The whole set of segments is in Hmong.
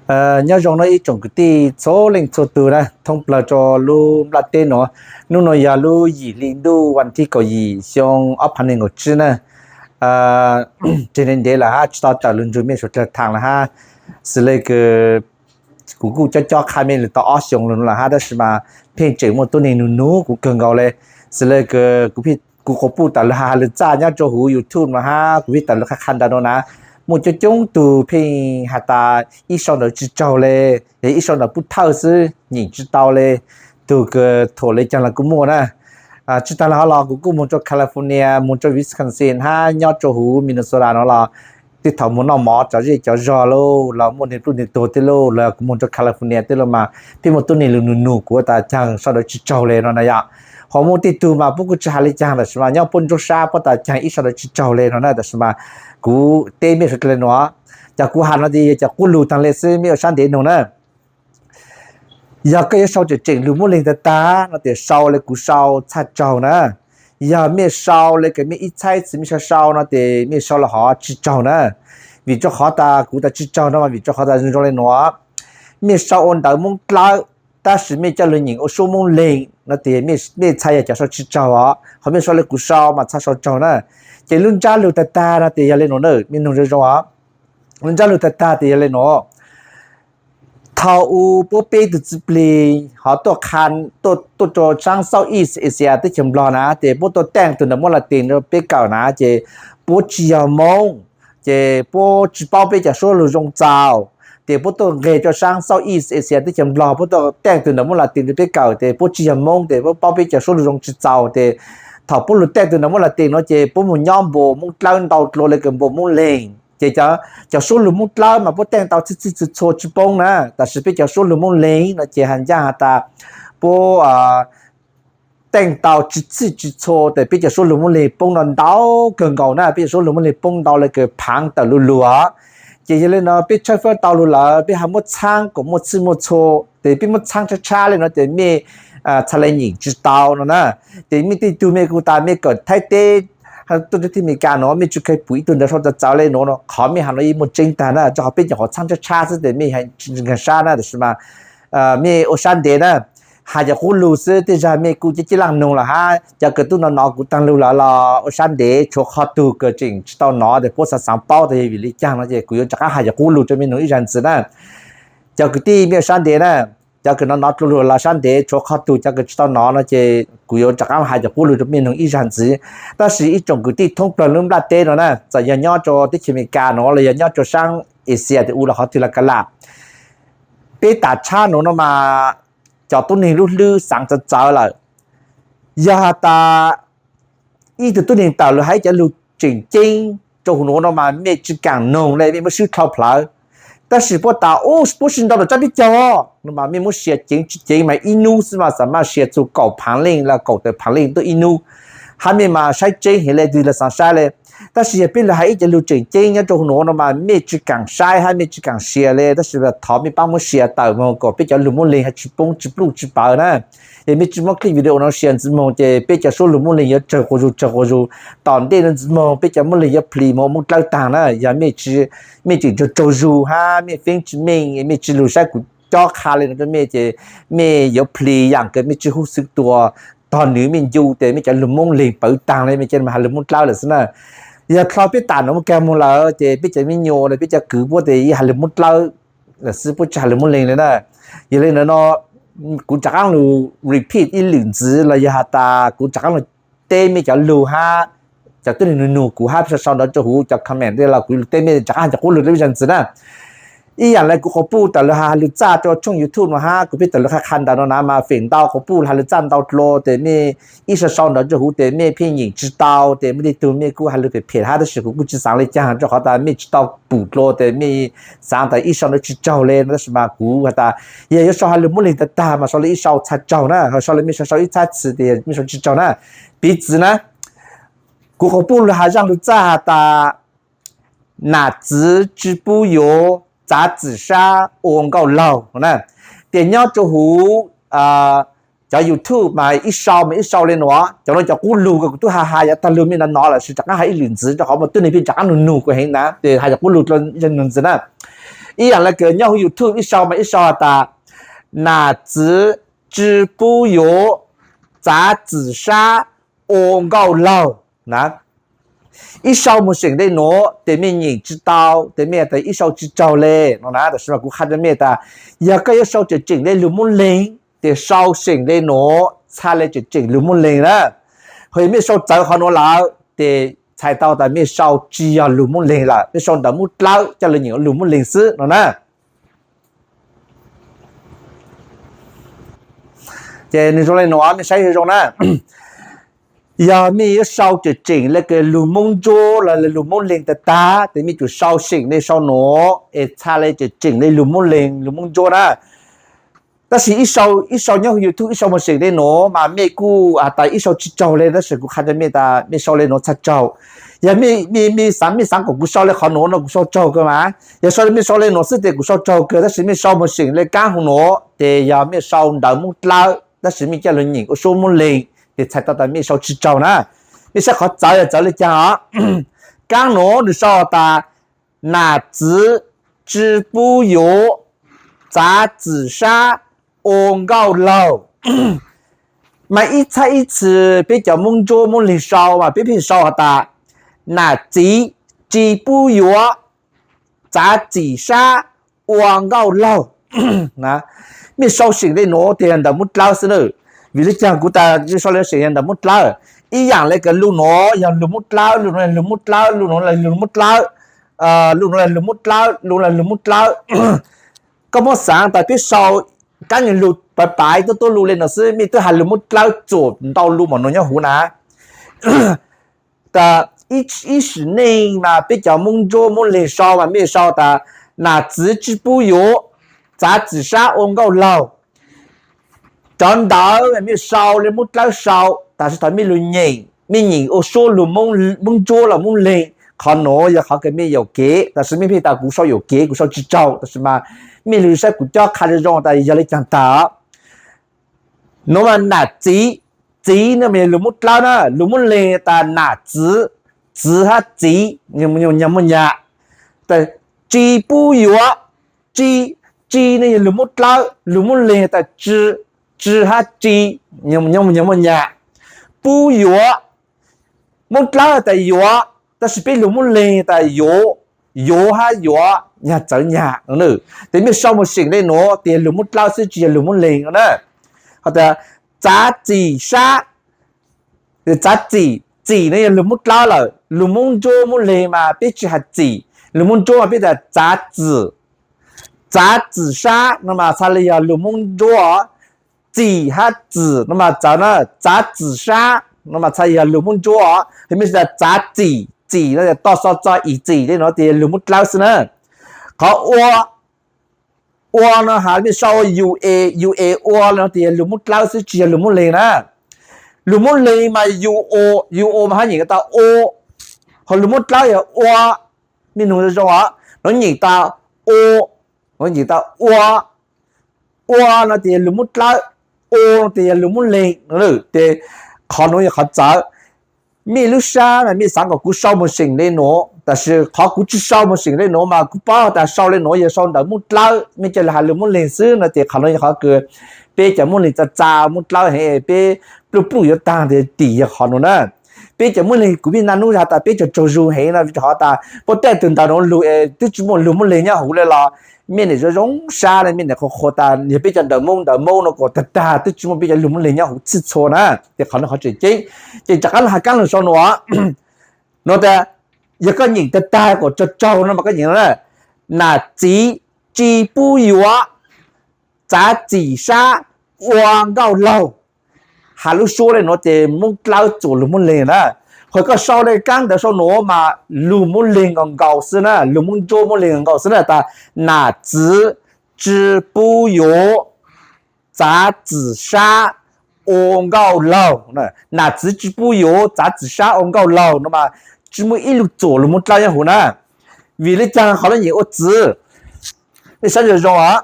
Nyob zoo no ib tsoom kwv tij txhua leej txhua tug na, thoob plaws rau lub nplaj teb no. Hnub no yog lub yim hli ntuj vas thib kaum yim xyoo ob phav nees nkaum tsib na. Tsev neeg ntev lawm hab tsis tau tawm lug nrug mej suav dlawg thaam lawm hab. Xws le kws kuv kuj cob cob qha mej lug tau ob xyoos lug no lawm hab, tab sis mas pheej tseem muaj tuab neeg nug nug kuv kawg nkaus le. Xws le kws kuv quas puj tawm lug has lug txaj nyob rua huv YouTube no hab, kuv pheej tawm lug qha qha ntawd no na. Muaj coob coob tug pheej has tas ib sau ntawd tsis tsaug le, yog ib sau ntawd pub thawj xwb nyeem tsis tau le, tug kws thuam le caag los kuj muaj na. Tsis taag le hov los kuv kuj moog rua California, moog rua Wisconsin hab nyob rua huv Minnesota no los tej thaum moog noj mov cov zej cov zog lauj, los muaj neeg pluj neeg tuag tej lauj, los kuv moog rua California tej lauj mas pheej muaj tuab neeg lug nug nug kuv tas caag sau ntawd tsis tsaug le no na yom. Ho muaj tej tug mas puab kuj tsis has le caag, tab sis mas nyob puab ntsuab sab puab tas caag ib sau ntawd tsis tsaug le no na, tab sis mas kuv teb mej suav dlawg nuav, cov kuv has no ces yog cov qub lug taag le xwb, mej ua sab ntev nug na. Yog koj yuav sau tseem tseem lug muab leeg tag tag no tes sau le kuv sau txhaj tsaug na. Yog mej sau le kws mej ib txhais txwv mej sau sau no tes mej sau le hov tsis tsaug na. Vim rua qhov tas kuv tas tsis tsaug no mas vim rua qhov tas zoo zoo le nuav, mej sau ua ntawv Moob Dlawb tab sis mej coj lug nyeem ua suab Moob Leeg no tes mej txhaj yog cov sau tsis tsaug os, ho mej sau le kuv sau mas txhaj sau tsaug na. Ces lub ntsab lug tag tag no tes yog le nuav na, mej nug zoo zoo os. Lub ntsab lug tag tag tes yog le nuav. Thaum u puab peb tug txiv plig hov tuaj qha, tuaj rua saab Southeast Asia teb chaws Nplog na, ces puab tuaj teej tug ntawv Moob Latin rua peb kawm na, ces puab tsis yog Moob, ces puab tsis paub peb cov suab lug zoo txaus, ces puab tuaj nqeg rua saab Southeast Asia teb chaws Nplog, puab tuaj teej tug ntawv Moob Latin rua peb kawm, ces puab tsis yog Moob, ces puab paub peb cov suab lug zoo tsis txaus, ces thaum puab lug teej tug ntawv Moob Latin no ces puab moog nyob npuas Moob Dlawb ntau dlua le kws npuas Moob Leeg, ces cov suab lug Moob Dlawb mas puab teej tau txhij txhij txhua txhua tsis poob na, tab sis peb cov suab lug Moob Leeg no ces has ncaaj has tas puab teej tau tsis txhij tsis txhua, tes peb cov suab lug Moob Leeg poob no ntau kawg nkaus na, peb cov suab lug Moob Leeg poob ntau le kws phaav tawm lug lug os. Ces yog le no peb tshawb fawb tau lug lawm peb ho muab txhaab kuas muaj txhij muaj txhua, tes peb muab txhaab tshab tshab le no tes mej txhaj le nyeem tsis tau no na. Ces mej tej tug mej kuj tas mej kawm Thaib teb tuaj rua teb Amelikas no mej tsis kheev pum ib tug ntawv sau txawv txawv le no, qhov mej has no yeej muaj tseeb tag na, rua qhov peb nyuam qhuav txhaab tshab tshab xwb tes mej tsis nkag sab na, tab sis mas mej ua sab ntev na, has cov qub lug xwb, tej zag mej kuj cib cib laaj nug lawm hab, cov kws tub no nov kuv taag lug lawm los ua sab ntev, tshuav qhov tug kws tseem tsis tau nov tes puab xaav xaav paub tas yog vim le caag no ces kuv yuav rov qaab has cov qub lug rua mej nug ib zag ntxiv na. Cov kwv tij mej ua sab ntev na, cov kws nov nov dlua lug los sab ntev, tshuav qhov tug cov kws tsis tau nov no ces kuv yuav rov qaab has cov qub lug rua mej nug ib zag ntxiv. Tab sis ib tsoom kwv tij thoob plawg lub nplaj teb no na, txawm yog nyob rua teb chaws Amelikas no los yog nyob rua saab Asia tes u los qhov twg los kav lam, peb tam tshab nuav no mas cov tuab neeg lub hlwb xaav txawv txawv lawm. Yog has tas ib tug tuab neeg tawm lug has ib cov lug tseem ceeb rua huv nuav no mas mej tsis kaam noog le mej muab swb dlhau plawv. Tab sis puab tas puab sib nrau rau tsab peb caug no mas mej muab sia ceev tsis ceev mas ib nub xwb mas xaav maj sia txug kaum phaav leej los kaum tawm phaav leej tuaj ib nub, hab mej mas saib tseeb heev le twg los xaav saib le. Tab sis yog peb lug has ib cov lug tseem ceeb nyob rua huv nuav no mas mej tsis kaam saib hab mej tsis kaam sia le, tab sis thov mej paab muab sia tawm moog kom peb cov lug Moob Leeg hab tsis poob tsis pluj tsis pawv na. Yog mej tsis muab clip video no sia ntxiv moog ces peb cov suab lug Moob Leeg yuav tsawg quas zug tsawg quas zug. Tom ntej no ntxiv moog peb cov Moob Leeg yuav plis moog Moob Dlawb taag na. Yog mej tseem tsaug tsaug zug hab mej feeb tsis meej, mej tsis lug saib kuv cob qha le no rua mej ces mej yuav plis yaam kws mej tsis huv xwb tua tog nwg mej ncu tes mej cov lug Moob Leeg pawv taag le, mej ca has lug Moob Dlawb lawm xwb na. Yog dlhau peb tam nuav muaj kag moog lawm ces peb cov me nyuam le peb cov kwv puab tes yeej has lug Moob Dlawb lawm xwb, puab tsis has lug Moob Leeg le na. Yog le ntawd no kuv rov qaab lug repeat ib lwm ntxiv los yog has tas kuv rov qaab lug teb mej cov lug hab cov tuab neeg nug nug kuv hab sau sau ntawv rua huv cov comment le los kuv teb mej rov qaab has cov qub lug rua ib zag ntxiv na. Ib yaam le kuv quas puj tawm lug has lug txaj rua tshooj YouTube no hab kuv pheej tawm lug qha qha ntawv no na mas feem ntau quas puj has lug txaj ntau dlua tes mej ib sau sau ntawv rua huv tes mej pheej nyeem tsis tau tes muaj tej tug mej kuj has lug phem phem hab, tab sis kuv kuj tsis xaav le caag rua qhov tas mej tsis tau pum dlua tes mej xaav tas ib sau ntawv tsis tsaug le no, tab sis mas kuv has tas yog yuav sau has lug Moob Leeg tag tag mas sau le ib sau txhaj tsaug na, ho sau le mej sau sau ib txhab txwv tes mej sau tsis tsaug na. Piv txwv na, kuv quas puj lug has zaaj lug txaj has tas nam txiv tsi pub yuav txav txim sab ua nkauj laug na. Tes nyob rua huv cov YouTube mas ib sau mas ib sau le nuav, cov nuav cov qub lug ko kuv tub has has yav tag lug mej nov nov lawm, sis rov qaab has ib lwm ntxiv rua qhov muaj tuab neeg pheej rov qaab nug nug kuv heev na, tes has cov qub lug dlua ib zag ntxiv na. Ib yam le kws nyob huv YouTube ib sau mas ib sau has tas, nam txiv tsi pub yuav, txav txim sab ua nkauj laug na. Ib sau mus seem le nuav tes mej nyeem tsi tau, tes mej tas ib sau tsi raug le no na. Tab sis mas kuv qha rua mej tas, yog koj yuav sau tseem tseem le lug Moob Leeg tes sau seem le nuav txhaj le tseem tseem lug Moob Leeg na. Ho yog mej sau txawv qhov nuav lawm tes txhais tau tas mej sau tsi yog lug Moob Leeg lawm, mej sau ntawv Moob Dlawb coj lug nyeem ua lug Moob Leeg xwb no na. Ces nwg zoo le nuav, mej saib zoo zoo na. Yog mej yuav sau tseem tseem le kws lug Moob Ntsuab los le lug Moob Leeg tag tag tes mej tsum sau seem le sau nuav es txhaj le tseem tseem le lug Moob Leeg lug Moob Ntsuab na. Tab sis ib sau nyob huv YouTube ib sau mus seem le nuav mas mej kuj has tas ib sau tsi raug le, tab sis kuv qha rua mej tas mej sau le nuav txhaj raug. Yog mej xaav, mej xaav kom kuv sau le qhov nuav no kuv sau raug kawg mas. Yog sau le, mej sau le nuav xwb tes kuv sau raug kawg, tab sis mej sau mus seem le kaab huv nuav tes yog mej sau ntawv Moob Dlawb tab sis mej coj lug nyeem ua suab Moob Leeg tes txhais tau tas mej sau tsi raug na. Mej saib qhov txawv yog txawv le caag os. Kaab nuav nwg sau tas, nam txiv tsi pub yuav, txav txim sab ua nkauj laug. Mas ib txhab ib txhis peb cov Moob Ntsuab Moob Leeg sau mas peb pheej sau has tas, nam txiv tsi pub yuav, txav txim sab ua nkauj laug. Mej sau seem le nuav tes yog ntawv Moob Dlawb xwb na. Vim le caag kuv tas mej sau le seem yog ntawv Moob Dlawb? Ib yaam le kws lug nuav yog lug Moob Dlawb, lug nuav le lug Moob Dlawb, lug nuav le lug Moob Dlawb, lug nuav le lug Moob Dlawb, lug nuav le lug Moob Dlawb. Koj muab xaav tas peb sau kaab nyuag lug paiv paiv tuab tuab lug le nuav xwb, mej twb has lug Moob Dlawb txuam ntau lug mam nuav nyob huv na. Tas ib sim neej mas peb cov Moob Ntsuab Moob Leeg sau mas mej sau tas, nam txiv tsi pub yuav, txav txim sab ua nkauj laug. Cov ntawv mej sau le Moob Dlawb sau, tab sis thaum mej lug nyeem, mej nyeem ua suab lug Moob Ntsuab los Moob Leeg, qhov nuav yog qhov kws mej yuam kev, tab sis mej pheej tas kuv sau yuam kev, kuv sau tsi raug, tab sis mas mej lug saib kuv cob qha zoo zoo tas yog le caag tag. Nuav mas nam txiv, txiv no mas yog lug Moob Dlawb na, lug Moob Leeg tas nam txiv, txiv hab txiv, nyag muaj nyag. Tsi pub yuav, tsi, tsi no yog lug Moob Dlawb, lug Moob Leeg tas tsi, tsi hab tsi, nyag muaj nyag. Pub yuav, Moob Dlawb tas yuav, tab sis peb lug Moob Leeg tas yuav, yuav hab yuav nyag txawv nyag. Tes mej sau mus seem le nuav tes yog lug Moob Dlawb xwb tsi yog lug Moob Leeg no na. Ho tas txav txim sab, txav txim, txim no yog lug Moob Dlawb lawm, lug Moob Ntsuab Moob Leeg mas peb tsi has txim, lug Moob Ntsuab mas peb tas txav txim. Txav txim sab no mas txhaj le yog lug Moob Ntsuab. Txim hab txim no mas txawv na, txav txim sab no mas txhaj yog lug Moob Ntsuab os, mej tas txav txim, txim no toj xo txo im txim le nuav tes yog lug Moob Dlawb xwb na. Qhov ua, ua no has mej sau ua yus es, yus es ua le nuav tes yog lug Moob Dlawb xwb tsi yog lug Moob Leeg na. Lug Moob Leeg mas yus ua, yus ua mas hab nyeem tau ua, ho lug Moob Dlawb yog ua. Mej nug zoo zoo os, nuav nyeem tas ua, nuav nyeem tas ua. Ua no tes yog lug Moob Dlawb, ua no tes yog lug Moob Leeg. Tes qhov nuav yog qhov txawv. Mej lub sab mas mej xaav kom kuv sau mus seem le nuav, tab sis qhov kuv tsi sau mus seem le nuav mas kuv paub tas sau le nuav yog sau ntawv Moob Dlawb, mej coj lug has lug Moob Leeg xwb no tes qhov nuav yog qhov kws peb cov Moob Leeg txav txav Moob Dlawb heev, peb pluj pluj yuav taag tes tim yog qhov nuav na. Peb cov Moob Leeg kuv pheej naj nub has tas peb cov tsaug zug heev no vim rau qhov tas puab tej tug ntawv nuav lug es twb tsi muaj lug Moob Leeg nyob huv le los mej niam zoo zoo sab le mej niam qhuas qhuas tas yog peb cov ntawv Moob ntawv Moob no kuas tag tag twb tsi muaj peb cov lug Moob Leeg nyob huv txhij txhua na. Tes qhov nuav qhov tseem ceeb. Ces rov qab lug has kaab lug sau nuav, nuav tas yog koj nyeem tag tag kuas tsaug tsaug no mas koj nyeem no na, nam txiv tsi pub yuav, txav txim sab ua nkauj laug. Has lub suab le nuav ces Moob Dlawb txuam lug Moob Leeg na. Ho koj sau le kaab ntawv sau nuav mas lug Moob Leeg nkaus nkaus xwb na, lug Moob Ntsuab Moob Leeg nkaus nkaus xwb na, tas nam txiv tsi pub yuav, txav txim sab ua nkauj laug. Nam txiv tsi pub yuav, txav txim sab ua nkauj laug no mas tsi muaj ib lug txuam lug Moob Dlawb nyob huv na. Vim le caag qhov nuav nyeem ua txiv? Mej saib zoo zoo os.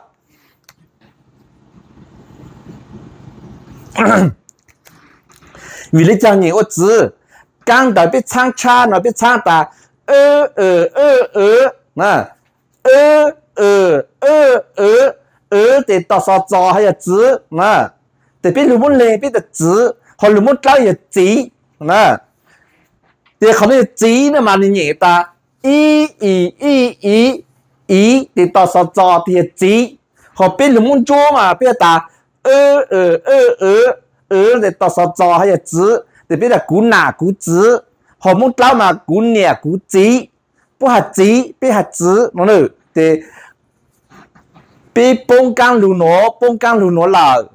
Vim le caag nyeem ua txiv? Kaab ntawv peb txhaab tshab no peb txhaab tas, e, e, e, e, na, e, w, w, w, w, ces tos xo txo haj yog txwv na. Ces peb lug Moob Leeg peb tas txwv, ho lug Moob Dlawb yog txiv na. Ces qhov no yog txiv no mas nws nyeem tas i, i, i, i, i, ces tos xo txo tes yog txiv. Ho peb lug Moob Ntsuab mas peb tas w, w, w, w, w, ces tos xo txo haj yog txwv, ces peb tas kuv nam kuv txwv. Ho Moob Dlawb mas kuv niam kuv txiv, puab has txiv peb has txwv no na. Ces peb poob kaab lug nuav, poob kaab lug nuav lawm,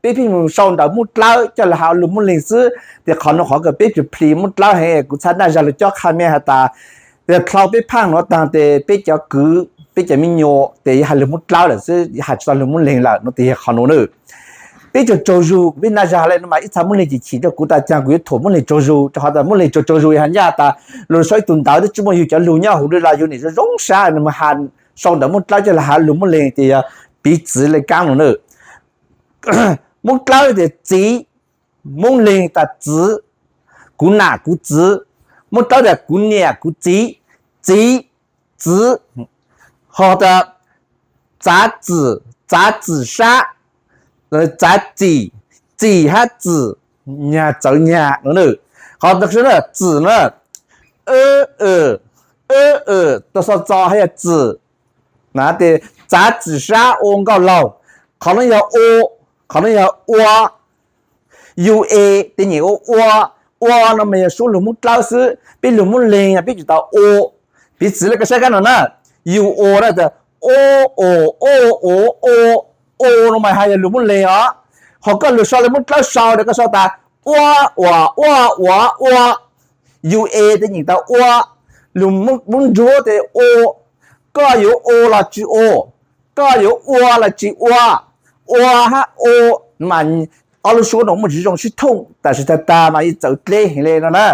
peb pheej mus sau ntawv Moob Dlawb coj lug has lug Moob Leeg xwb. Ces qhov nuav qhov kws peb tsuas plhis Moob Dlawb heev, kuv txhaj naj zag lug cob qha mej has tas, yog dlhau peb phaaj nuav taag tes peb cov kwv peb cov me nyuam tes yuav has lug Moob Dlawb lawm xwb, yuav has tsi tau lug Moob Leeg lawm no tes yog qhov nuav na. Peb tsuas tsaug zug, kuv peb naj zag le nuav mas ib txha Moob Leeg chim chim rua kuv tas caag kuv yuav thuam Moob Leeg tsaug zug, rua qhov tas Moob Leeg tsaug zug yog has nyaj tas luas sau ib tug ntawv twb tsi muaj yug cov lug nyob huv le los yug nim zoo zoo sab nws mus has sau ntawv Moob Dlawb coj lug has lug Moob Leeg ces yog piv txwv le kaab nuav na. Moob Dlawb tes txiv, Moob Leeg tas txwv, kuv nam kuv txwv. Moob Dlawb tas kuv niam kuv txiv, txiv, txwv. Ho tas txav txim, txav txim sab, txav txim, txim hab txim, nyag txawv nyag no na. Qhov txim na, w, w, w, w, tos xo txo hab yog txim na. Tes txav txim sab ua nkauj laug, qhov nuav yog u, qhov nuav yog ua. U e tes nyeem ua ua, ua no mas yog suab lug Moob Dlawb xwb, peb lug Moob Leeg peb tsis tau u. Piv txwv le koj saib kab no na, u o na, o, o, o, o, o, o no mas has yog lug Moob Leeg os. Ho koj lug sau le Moob Dlawb sau tes koj sau tas ua, ua, ua, ua, ua. U e tes nyeem tas ua, lug Moob Ntsuab tes u, koj yuav u los tsis u, koj yuav ua los tsis ua, ua hab u, mas ob lub suab no muaj tsis zoo sib thooj, tam sis tag tag mas yeej txawv dleb heev le no na.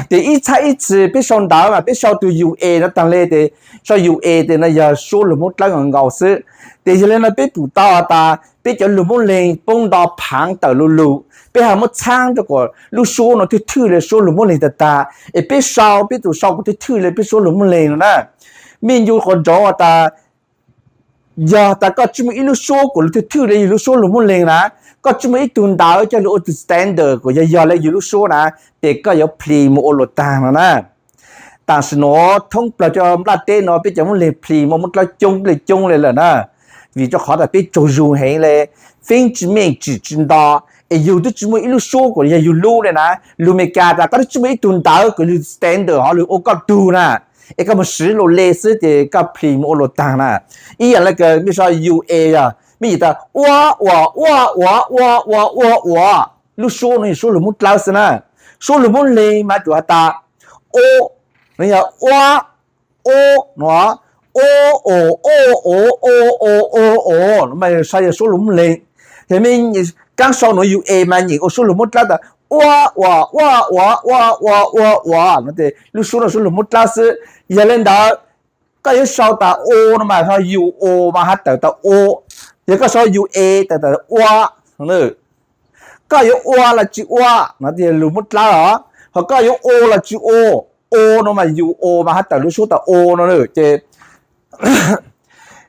Ces ib txhab ib txhis peb sau ntawv mas peb sau tug u e no taag le tes, sau u e tes no yog suab lug Moob Dlawb nkaus nkaus xwb. Ces yog le no peb pum tau has tas peb cov lug Moob Leeg poob nto phaav tawm lu lug, peb ha muab txhaab rua kuas lub suab no thwj thwj le suab lug Moob Leeg tag tag, es peb sau peb tug sau kuas thwj thwj le peb suab lug Moob Leeg no na. Mej ncu quas nrov has tas, yog tas koj tsi muaj ib lub suab kuas lug thwj thwj le yug lub suab lug Moob Leeg na, koj tsi muaj ib tug ntawv coj lug ua tug standard kuas yog yog le yug lub suab na, tes koj yuav plhis mus ua luas taag no na. Tam sim nuav thoob plawg cov nplaj teb no peb cov Moob Leeg plhis muaj Moob Dlawb coob le coob le lawm na. Vim rua qhov tas peb tsaug zug heev le, feeb tsi meej tsim tsi nto, es yug twb tsi muaj ib lub suab kuas yog yug lub le na. Lug Amelikas tas koj twb tsi muaj ib tug ntawv kuas lug standard hov lug ua koj tug na, es koj mus siv lug le xwb ces koj plhis mus ua luas taag na. Ib yaam le kws mej sau u e yog mej yim tas ua, ua, ua, ua, ua, ua, ua, lub suab no yog suab lug Moob Dlawb xwb na. Suab lug Moob Leeg mas tsuas has tas o, no yog ua, o, no, o, o, o, o, o, o, o, no mas sau yog suab lug Moob Leeg. Yog mej kaab sau nuav u e mas nyeem ua suab lug Moob Dlawb tas ua, ua, ua, ua, ua, ua, ua no tes lub suab no suab lug Moob Dlawb xwb. Yog le ntawd, koj yuav sau tas o no mas ho u o mas has tawm tas o. Yog koj sau u e tawm tas ua, koj yuav ua los tsis ua no tes yog lug Moob Dlawb os. Ho koj yuav ua los tsis ua, o no mas u o mas has tawm lub suab tas o no na. Ces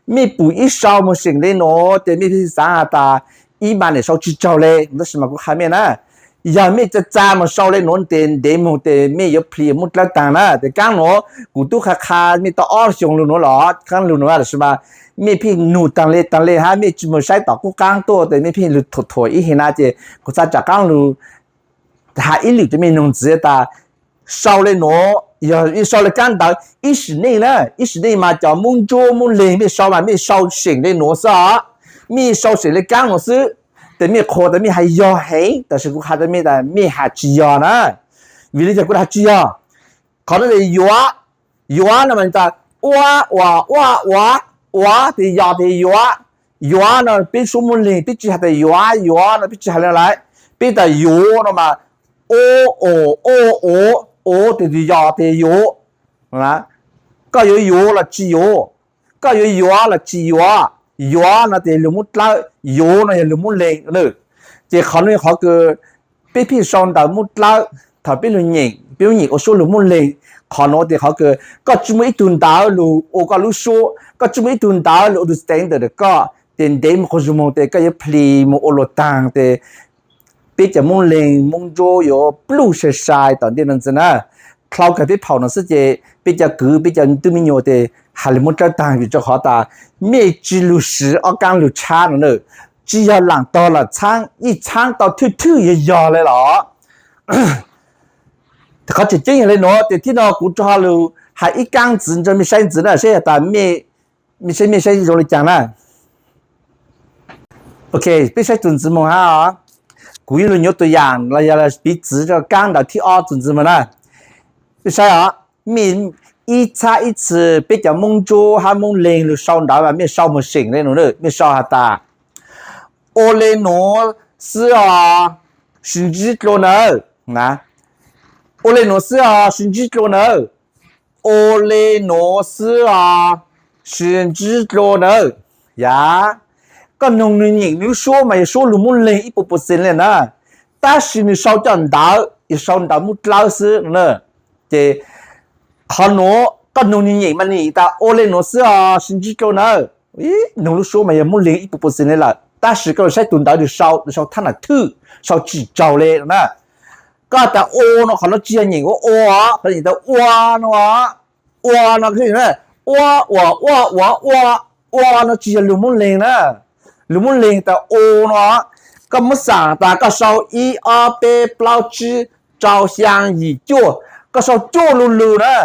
mej pum ib sau moog seem le nuav ces mej pheej xaav has tas ib mas nim sau tsis tsaug le, tab sis mas kuv qha mej na, yog mej txawj txawj moog sau le nuav tes ntev moog tes mej yuav plhis Moob Dlawb taag na. Tes kaab nuav kuv tub qha qha mej tau ob xyoo lug nuav los, kaab lug nuav tab sis mas mej pheej nug taag le taag le hab mej tsi moog saib tom qub qaab tuaj tes mej pheej lug thuam thuam ib heev na ces kuv xaav tsaam qaab lug has ib lwm rua mej noog ntxiv tas sau le nuav yog sau le kaab ntawv ib sim neej na, ib sim neej mas cov Moob Ntsuab Moob Leeg mej sau mas mej sau seem le nuav xwb os. Mej sau seem le kaab nuav xwb, tes mej qhuas tas mej has yog heev tab sis kuv has tas mej tas mej has tsis yog na. Vim le caag kuv has tsis yog? Qhov nuav tes yuav, yuav no mas tas ua, ua, ua, ua, ua tes yog tes yuav. Yuav no peb suab Moob Leeg peb tsi has tas yuav, yuav no peb tsi has le lawm, peb tas yuav no mas o, o, o, o, o tes yog tes yuav. Koj yuav yuav los tsis yuav, koj yuav yuav los tsis yuav. Yuav no tes lug Moob Dlawb, yuav no yog lug Moob Leeg. Ces qhov nuav qhov kws peb pheej sau ntawv Moob Dlawb thaum peb lug nyeem Peb muaj nyeem ua suab lug Moob Leeg. Qhov nuav tes qhov kws koj tsi muaj ib tug ntawv lug ua koj lub suab, koj tsi muaj ib tug ntawv lug ua tug standard rua koj, tes ntev moog quas zug moog tes koj yuav plhis moog ua luas taag tes peb cov Moob Leeg Moob Ntsuab yuav pluj sai sai tom ntej no ntxiv na. Dlhau kag peb phaum no xwb ces peb cov kwv peb cov tub me nyuam tes has lug Moob Dlawb taag vim rua qhov tas mej tsi lug swv ob kaab lug tshab no na. Tsi yog laam tog laam txhaab, yeej txhaab tau thwj thwj yog yog le los. Qhov tseem ceeb yog le nuav tes thib no kuv rua lug has ib kaab ntxiv rua mej saib ntxiv na, saib has tas mej saib mej saib zoo le caag na. Ok, peb saib txuas ntxiv moog hab os. Kuv yuav lug nyuav tua yaam los yog piv txwv rua kaab ntawv thib ob txuas ntxiv moog na. Peb saib os, mej ib txhab ib txhis peb cov Moob Ntsuab hab Moob Leeg lug sau ntawv mas mej sau moog seem le nuav, mej sau has tas ua le nuav xwb os, sib ntsib dlua nawb. Ua le nuav xwb os, sib ntsib dlua nawb. Ua le nuav xwb os, sib ntsib dlua nawb. Yog koj noog nwg nyeem nwg lub suab mas yog suab lug Moob Leeg ib puas percent le na, tab sis nwg sau cov ntawv yog sau ntawv Moob Dlawb xwb na. Ces qhov nuav koj noog nwg nyeem mas nwg tas ua le nuav xwb os, sib ntsib dlua nawb. Noog lub suab mas yog Moob Leeg ib puas percent le lawm, tab sis koj saib tug ntawv nwg sau, nwg sau thab nam thwj, sau tsi tsaug le na. Koj tas ua no, qhov no tsi yog nyeem ua ua, qhov nyeem tas ua no, ua no, ua, ua, ua, ua, ua no tsi yog lug Moob Leeg na. Lug Moob Leeg tas ua no, koj muab xaam tas koj sau ib ob peb plaub tsib rau xyaa yim cuaj, koj sau cuaj lug lug na.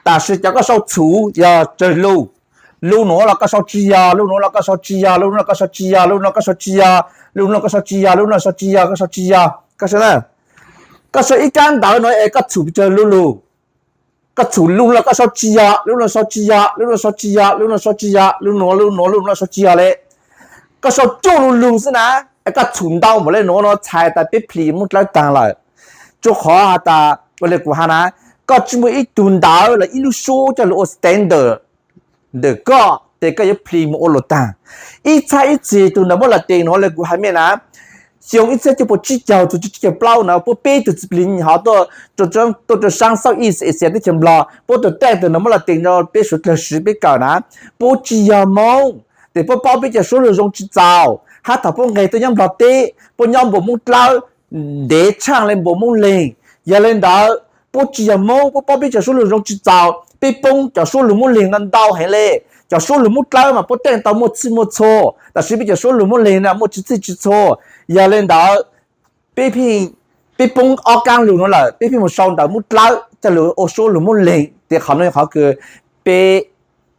Tab sis cov koj sau txhuv yog tsawg lug. Lug nuav los koj sau tsi yog, lug nuav los koj sau tsi yog, lug nuav los koj sau tsi yog, lug nuav koj sau tsi yog, lug nuav koj sau tsi yog, lug nuav sau tsi yog, koj sau tsi yog, koj sau na. Koj sau ib kaab ntawv no es koj txhuv tsawg lug lug. Koj txhuv lug los koj sau tsi yog, lug nuav sau tsi yog, lug nuav sau tsi yog, lug nuav sau tsi yog, lug nuav, lug nuav, lug nuav sau tsi yog le. Koj sau cuaj lug lug xwb na, es koj txhuv ntau npaum le nuav no txhais tas peb plhis Moob Dlawb taag lawm. Rua qhov has tas ua le kuv has na, koj tsi muaj ib tug ntawv los ib lub suab coj lug ua standard ntawm koj tes koj yuav plhis moog ua luas taag. Ib txhab ib txhis tug ntawv Moob Latin nuav le kuv has mej na, xyoo ib txhiab cuaj puas tsib caug txug tsib caug plaub na puab peb tug txiv plig hov tuaj rua saab Southeast Asia teb chaws Nplog, puab tug taij tug ntawv Moob Latin rua peb suav dlawg siv peb kawm na, puab tsi yog Moob, tes puab paub peb cov suab lug zoo tsi txaus, hab thaum puab nqeg tuaj nyob Nplog teb puab nyob npuas Moob Dlawb ntev tshaaj le npuas Moob Leeg. Yog le ntawd puab tsi yog Moob, puab paub peb cov suab lug zoo tsi txaus, peb poob cov suab lug Moob Leeg no ntau heev le. Cov suab lug Moob Dlawb mas puab teej tau muaj txhij muaj txhua, tab sis peb cov suab lug Moob Leeg no muaj tsi txhij tsi txhua. Yog le ntawd peb pheej, peb poob ob kaab lug nuav lawm, peb pheej mus sau ntawv Moob Dlawb coj lug ua suab lug Moob Leeg, tes qhov nuav yog qhov kws peb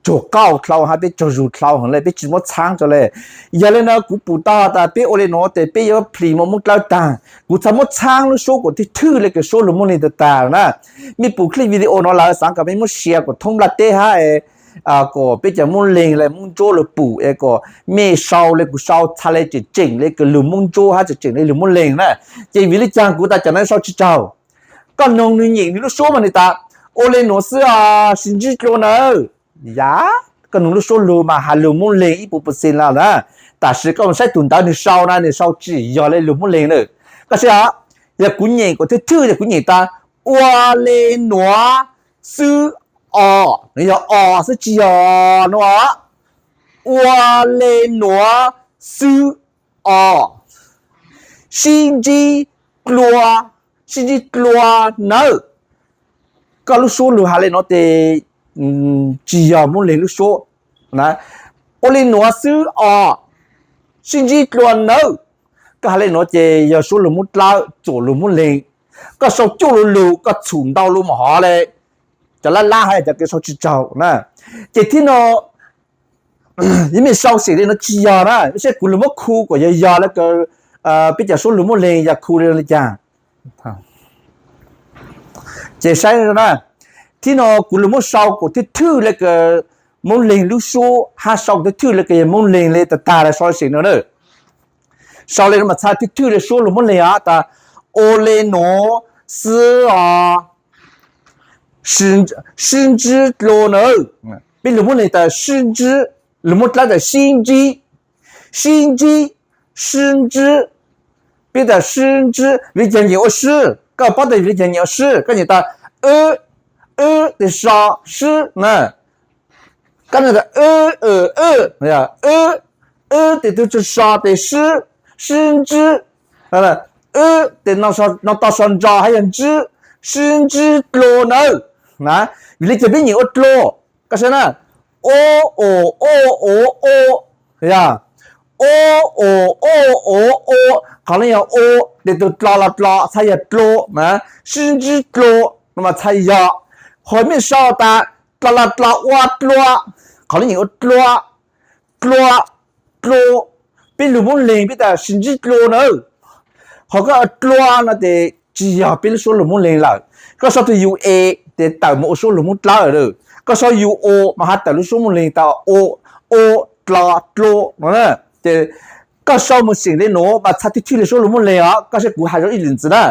tsaug qauj dlhau hab peb tsaug zug dlhau heev le, peb tsi muab txhaab rua le. Yog le nuav kuv pum tau tas peb ua le nuav tes peb yuav plhis moog Moob Dlawb taag. Kuv txhad muab txhaab lub suab kuas thwj thwj le kws suab lug Moob Leeg taag taag na. Mej pum clip video nuav lawm xaav kom mej muab share kuas thoob nplaj teb hab kuas peb cov Moob Leeg le Moob Ntsuab lug pum es kuas mej sau le kuv sau txhad le tseem tseem le kws lug Moob Ntsuab hab tseem tseem le lug Moob Leeg na. Ces vim le caag kuv tas cov nuav sau tsi tsaug? Koj noog nwg nyeem nwg lub suab mas nwg tas ua le nuav xwb os, sib ntsib dlua nawb. Yog koj noog lub suab lug mas has lug Moob Leeg ib puas percent lawm na, tab sis koj saib tug ntawv nwg sau na, nwg sau tsi yog le lug Moob Leeg na. Koj saib os, yog kuv nyeem kuas thwj thwj yog kuv nyeem tas ua le nuav xwb os, nwg yog os xwb tsi yog nuav. Ua le nuav xwb os, sib ntsib dlua, sib ntsib dlua nawb. Koj lub suab lug has le nuav tes tsi yog Moob Leeg lub suab. Ua le nuav xwb os, sib ntsib dlua nawb. Koj has le nuav ces yog suab lug Moob Dlawb txuam lug Moob Leeg. Koj sau cuaj lug lug, koj txhum ntau lug mas hov le, cov lab lab hab cov kws sau tsi tsaug na. Ces thib no yog mej sau seem le nuav tsi yog na, saib kuv lug muab khu kuas yog yog le kws peb cov suab lug Moob Leeg yog khu le caag. Ces saib na, thib no kuv lug muab sau kuas thwj thwj le kws Moob Leeg lub suab hab sau kuas thwj thwj le kws yog Moob Leeg le tag tag le sau seem no na. Sau le nuav mas txhad thwj thwj le suab lug Moob Leeg os, tas ua le nuav xwb os, sib ntsib dlua nawb. Peb lug Moob Leeg tas sib ntsib, lug Moob Dlawb tas sib ntsib, sib ntsib, sib ntsib. Peb tas sib ntsib, vim caag nyeem ua sib? Koj paub tias vim li cas nyiam ua sib, koj nyiam tas wb, wb tes so, sib na. Koj nyiam tas wb, wb, wb, wb tes tug so so tes sib, sib ntsib. Wb tes no to so ntso hab yog ntsib, sib ntsib dlua nawb. Vim li cas peb nyiam ua dlua? Koj saib na, o, o, o, o, o, o, o, o, o, o, qhov no yog o, tes tug dlo los dlo txhais yog dlua na, sib ntsib dlua no mas txhais yog. Qhov mej sau tas dlo los dlo ua dlua, qhov no nyiam ua dlua, dlua, dlua. Peb lug Moob Leeg peb tas sib ntsib dlua nawb. Qhov koj dlua no tes tsis yog peb lub suab lug Moob Leeg lawm. Koj sau tug u e tes tawm mus ua suab lug Moob Dlawb lawm. Koj sau u o mas has tawm lub suab Moob Leeg tas o, o, dlo, dlua no. Ces koj sau mus seem le nuav mas txhais thwj thwj le suab lug Moob Leeg os. Koj saib kuv has rua ib lwm ntxiv na,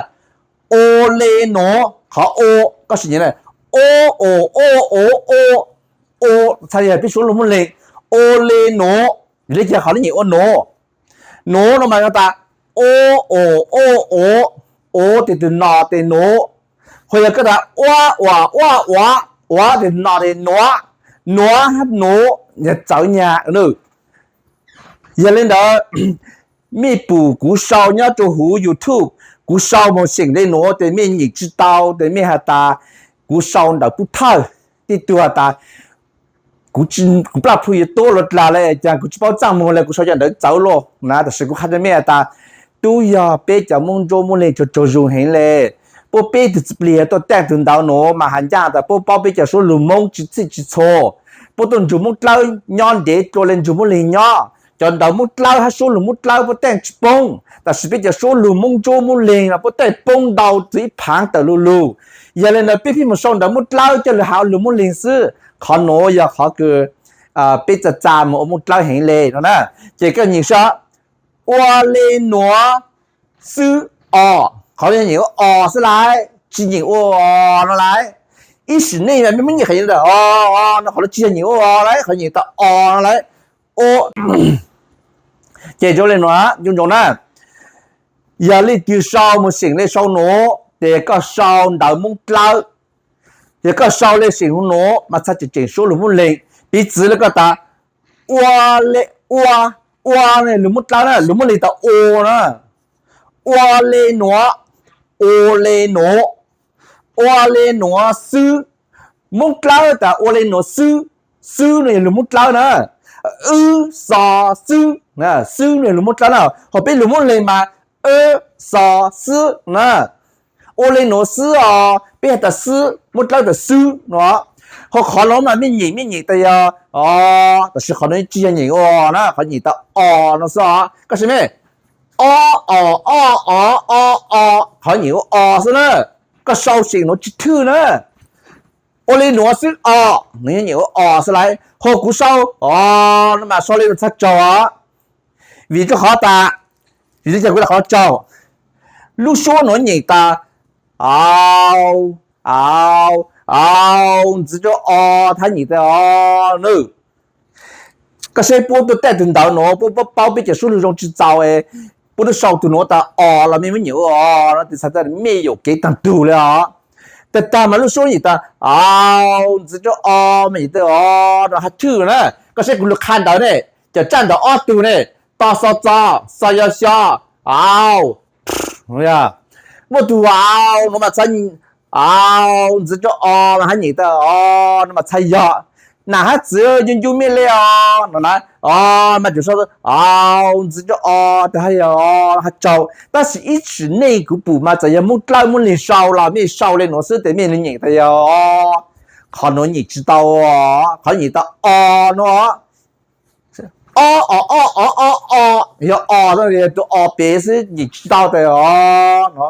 o le nuav, qhov o, koj sim nyiam na, o, o, o, o, o, o, txhais yog peb suab lug Moob Leeg, o le nuav. Vim li cas qhov no nyiam ua nuav? Nuav no mas yog tas o, o, o, o, o tes tug no tes nuav. Qhov yog koj tas ua, ua, ua, ua, ua tes no tes nuav, nuav hab nuav yog txawv nyag. Yog le ntawd, mej pum kuv sau nyob rua huv YouTube, kuv sau mus seem le nuav tes mej nyeem tsis tau tes mej has tas kuv sau ntawv pub thawj. Tej tug has tas kuv, kuv plaj phu yuav tuab luag dlag le cas kuv tsis paub txaj muag le kuv sau cov ntawv txawv luaj na. Tam sim kuv qha rua mej has tas tub yog peb cov Moob Ntsuab Moob Leeg tsaug tsaug zug heev le. Puab peb tug txiv plig tuaj taij tug ntawv nuav mas has ncaj tas puab paub peb cov suab lug Moob tsis txhij tsis txhua. Puab tuaj nrug Moob Dlawb nyob ntev dlua le nrug Moob Leeg nyob. Cov ntawv Moob Dlawb hab suab lug Moob Dlawb puab taij tsis poob, tab sis peb cov suab lug Moob Ntsuab Moob Leeg mas puab taij poob ntau txug ib phaav tawm lu lug. Yog le ntawd peb pheej mus sau ntawv Moob Dlawb coj lug has ua lug Moob Leeg xwb. Qhov nuav yog qhov kws peb txav txav mus ua Moob Dlawb heev le no na. Ces koj nyeem saib, ua le nuav xwb os, qhov no nyeem ua os xwb lauj, tsis nyeem ua os no lauj. Ib sim neej mej muab nyeem qhov o, o no qhov no tsis yog nyeem ua os lauj, qhov nyeem tas os no lauj. Ces zoo le nuav, nco ntsoov na, yog leej twg sau mus seem le sau nuav ces koj sau ntawv Moob Dlawb. Yog koj sau le seem nuav mas txhais tseem tseem suab lug Moob Leeg. Piv txwv le koj tas ua, ua, ua no lug Moob Dlawb na, lug Moob Leeg tas ua na. Ua le nuav, ua le nuav, ua le nuav xwb. Moob Dlawb tas ua le nuav xwb, xwb no yog lug Moob Dlawb na. Wb xo xwb, xwb no yog lug Moob Dlawb na. Ho peb lug Moob Leeg mas wb xo xwb na. Ua le nuav xwb os, peb has tas xwb, Moob Dlawb tas xwb no. Ho qhov nuav mas mej nyeem mej nyeem tas yog os, tab sis qhov nuav tsis yog nyeem ua os na, qhov nyeem tas os no xwb os. Koj saib mej, o, o, o, o, o, o, qhov nyeem ua os xwb na. Koj sau seem nuav tsis thwj na. Ua le nuav xwb os, nws nyeem ua os xwb lauj. Ho kuv sau os no mas sau le nuav txhaj tsaug os. Vim rua qhov tas, vim li cas kuv has qhov tsaug? Lub suab nuav nyeem tas au, au, au, ntxiv rua os, thab nyeem tas os na. Koj saib puab tuaj taij tug ntawv nuav puab paub peb cov suab lug zoo tsis txaus, puab tub sau tug nuav tas os los mej muab nyeem ua os no tes txhais tas mej yuam kev taag tug le os. Tag tag mas lub suab nyeem tas au, ntxiv rua os, mej nyeem tas os no hab thwj na. Koj saib kuv lug qha ntawv ne, cov tsaj ntawv ob tug ne, to xo txo, xo yo xyo, au, muaj tug au no mas txhais au, ntxiv rua os mas hab nyeem tas os no mas txhais yog nam hab txiv ncu ncu mej le os no na. Os mas tsuas sau au, ntxiv rua os tas hab yog os hab tsaug. Tab sis ib sim neej kuv pum mas txawm yog Moob Dlawb Moob Leeg sau los mej sau le nuav xwb tes mej nyeem tas yog os. Qhov nuav nyeem tsis tau, qhov nyeem tas os no. O, o, o, o, o, o, yog os, tus os pem xwb nyeem tsis tau tas os no.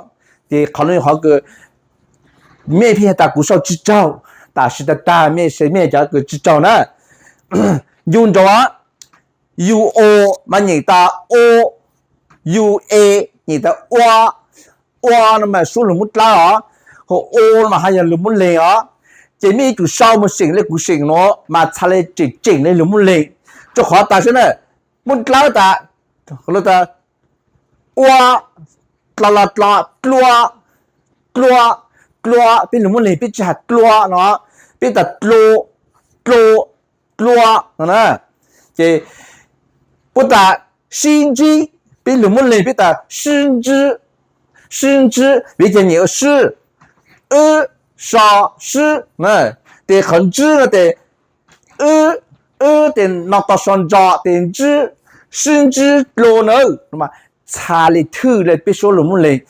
Ces qhov nuav yog qhov kws mej pheej has tas kuv sau tsis tsaug, tab sis tag tag mej saib mej cov kws tsis tsaug na. Ncu ntsoov, u o mas nyeem tas o, u e nyeem tas ua, ua no mas suab lug Moob Dlawb os, ho o no mas hab yog lug Moob Leeg os. Ces mej yuav tsum sau mus seem le kuv seem nuav mas txhais le tseem tseem le lug Moob Leeg. Rua qhov tas saib na, Moob Dlawb tas ua, dlo los dlo, dlua, dlua, dlua, peb lus Moob Leeg peb tsis has dlua no, peb tas dlu, dlu, dlua no na. Ces puab tas sib ntsib, peb lus Moob Leeg peb tas sib ntsib, sib ntsib, vim ces nyem ua sib, wb, so, sib, tes qhov ntsib no tes wb, wb tes no tau so ntso tes ntsib, sib ntsib dlua na. Txhais li thwj li peb suab lus Moob Leeg.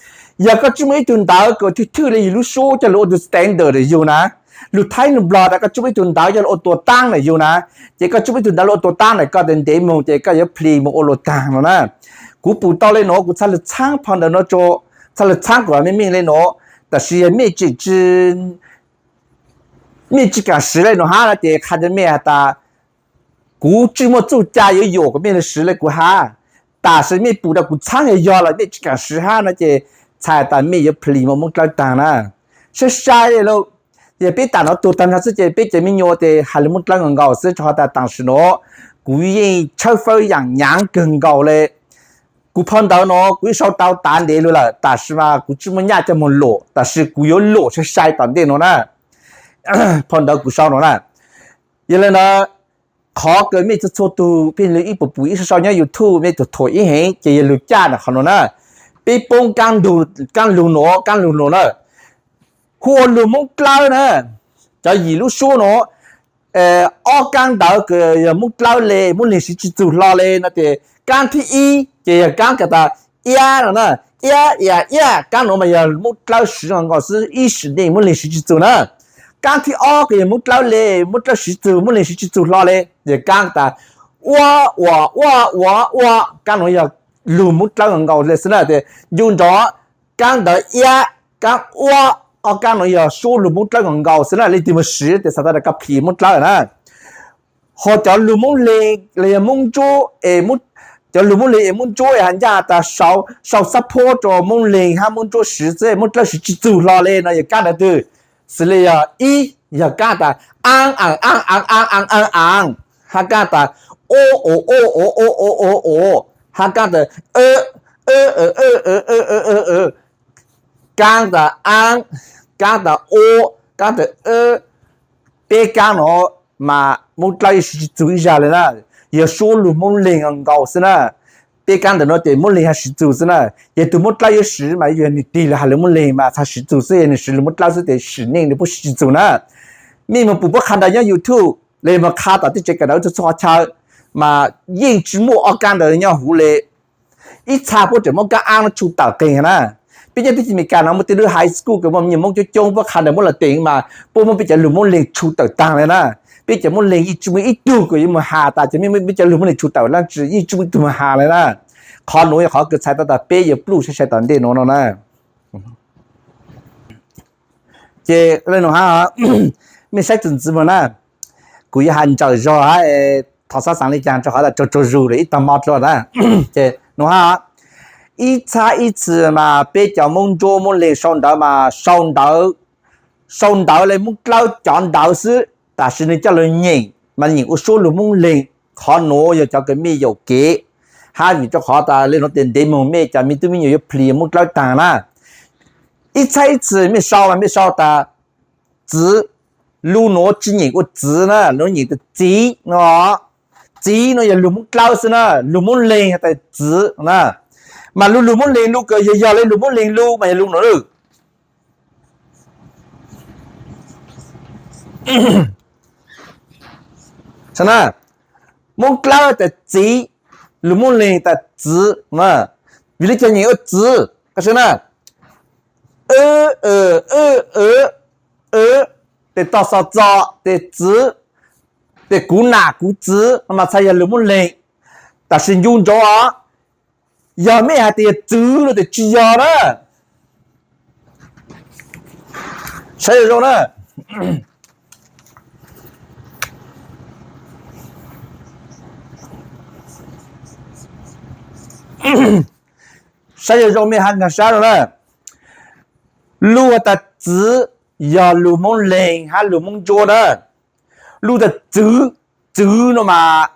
Yog koj tsis muaj ib tug ntawv kom thwj thwj li yus lub suab coj lug ua tus standard yug na, lus Thaib lus Nplog tas koj tsis muaj ib tug ntawv coj lug ua tua taab na yug na, ces koj tsis muaj ib tug ntawv lug ua tua taab na koj tes ntev moog ces koj yuav plhis moog ua lug taag no na. Kuv pum tau li nuav kuv txhaj lug txhaab phau ntawv nuav, txhaj lug txhaab kuas mej mej li nuav, tab sis yog mej tseem tsis, mej tsis kaam siv li nuav hab no ces qha rua mej has tas kuv tsis muaj txuj cai yuav yuam kom mej lug siv li kuv hab. Tab sis mej pum rua kuv txhaab yog yog los mej tsis kaam siv hab no ces txhais tas mej yuav plhis moog Moob Dlawb taag na. Saib sai li lawm, yog peb tam nuav tuag taag nrho xwb ces peb cov me nyuam tes has lug Moob Dlawb nkaus nkaus xwb, rua qhov tas tam sim nuav kuv yeej tshawb fawb yaam nyaav kawg nkaus li. Kuv phau ntawv nuav kuv yeej sau tau tav ntev lug lawm, tab sis mas kuv tsis muaj nyaj coj moog lum, tab sis kuv yuav lum sai sai tom ntej nuav na. Phau ntawv kuv sau nuav na, yog li ntawd, qhov kws mej txhua txhua tug pheej lug ib puas pum ib sau sau nyob YouTube mej tug thuam ib heev ces yog lug caj ntawm qhov nuav na. Peb poob kaab lug nuav, kaab lug nuav na, hu ua lug Moob Dlawb na. Cov yim lub suab nuav, ob kaab ntawv kws yog Moob Dlawb le, Moob Leeg siv tsis txug hlo le no tes kaab thib ib ces yog kaab kws tas iab no na, iab, iab, iab, kaab nuav mas yog Moob Dlawb siv nkaus xwb, ib sim neej Moob Leeg siv tsis txug na. Kaab thib ob kws yog Moob Dlawb le, Moob Dlawb siv txug, Moob Leeg siv tsis txug hlo le, yog kaab tas ua, ua, ua, ua, ua, kaab nuav yog lug Moob Dlawb nkaus le xwb na. Ncu nrov, kaab ntawv iab, kaab ua, ob kaab nuav yog suab lug Moob Dlawb nkaus nkaus xwb na, leej twg moog siv tes xav tas koj plhis Moob Dlawb na. Ho cov lug Moob Leeg los yog Moob Ntsuab, cov lug Moob Leeg es Moob Ntsuab es has ncaj tas sau xab phuab rua Moob Leeg hab Moob Ntsuab siv xwb, Moob Dlawb siv tsis txug hlo le no yog kaab ntawv twg? Xws li yog ib, yog kaab tas aav, aav, aav, aav, aav, aav, aav, aav, hab kaab tas o, o, o, o, o, o, o, o, hab kaab tas, kaab tas aav, kaab tas o, kaab tas, peb kaab nuav mas Moob Dlawb yeej siv tsis txug ib zag le na, yog suab lug Moob Leeg nkaus xwb na. Peb kaab ntawm nuav tes Moob Leeg hab siv txug xwb na. Yog tug Moob Dlawb yuav siv mas yog nwg tig lug has lug Moob Leeg mas txhaj siv txug xwb, yog nwg siv lug Moob Dlawb xwb tes sim neej nwg puab siv tsis txug na. Mej moog pum puab qha ntawv nyob YouTube le, moog qha tom tej tsev kawm ntawv txhua txhua qhov chaw mas yeej tsis muaj ob kaab ntawv nyob huv le. Ib txha puab tseem muab kaab aav nuav tshu tawm qeeg na. Peb nyob teb chaws Amelikas no muaj tej lub high school kws muaj me nyuam Moob coob coob, puab qha ntawv Moob Leeg tes mas puab muab peb cov lug Moob Leeg tshu tawm taag le na. Peb cov Moob Leeg yeej tsis muaj ib tug kws yuav moog has tas cov mej, peb cov lug Moob Leeg tshu tawm lab tsi, yeej tsis muaj ib tug moog has le na. Qhov nuav yog qhov kws txhais tau tas peb yuav pluj sai sai tom ntej nuav no na. Ces le nuav hab, mej saib txuas ntxiv moog na, kuv yuav has ntsawm zog hab, thov xav xaav le caag rua qhov tas tsaug tsaug zug lawm ib tag mo dlua na. Ces nuav hab, ib txhab ib txhis mas peb cov Moob Ntsuab Moob Leeg sau ntawv mas sau ntawv, sau ntawv le Moob Dlawb cov ntawv xwb, tab sis nwg coj lug nyeem mas nyeem ua suab lug Moob Leeg. Qhov nuav yog cov kws mej yaum kev, hab vim rua qhov tas le nuav tes ntev moog mej cov me tub me nyuam yuav plhis Moob Dlawb taag na. Ib txhab ib txhis mej sau mas mej sau tas txiv, lug nuav tsis nyeem ua txiv na, lug nyeem tas txiv no. Txiv no yog lug Moob Dlawb xwb na, lug Moob Leeg has tas txiv na. Mas lug lug Moob Leeg lug kws yog yog le lug Moob Leeg lug mas yog lug nuav lawm. Moob Dlawb tas txiv, lug Moob Leeg tas txiv na. Vim le caag nyeem ua txiv? Koj saib na, tes toj xo txo, tes txiv, tes kuv nam kuv txiv no mas txhad yog lug Moob Leeg. Tab sis ncu nrov, yog mej has tas yog txwv lug tes tsis yog na. Saib zoo zoo na. Saib zoo zoo mej hab nkaag sab zoo na. Lug has tas txiv yog lug Moob Leeg hab lug Moob Ntsuab na. Lug tas txwv, txwv no mas,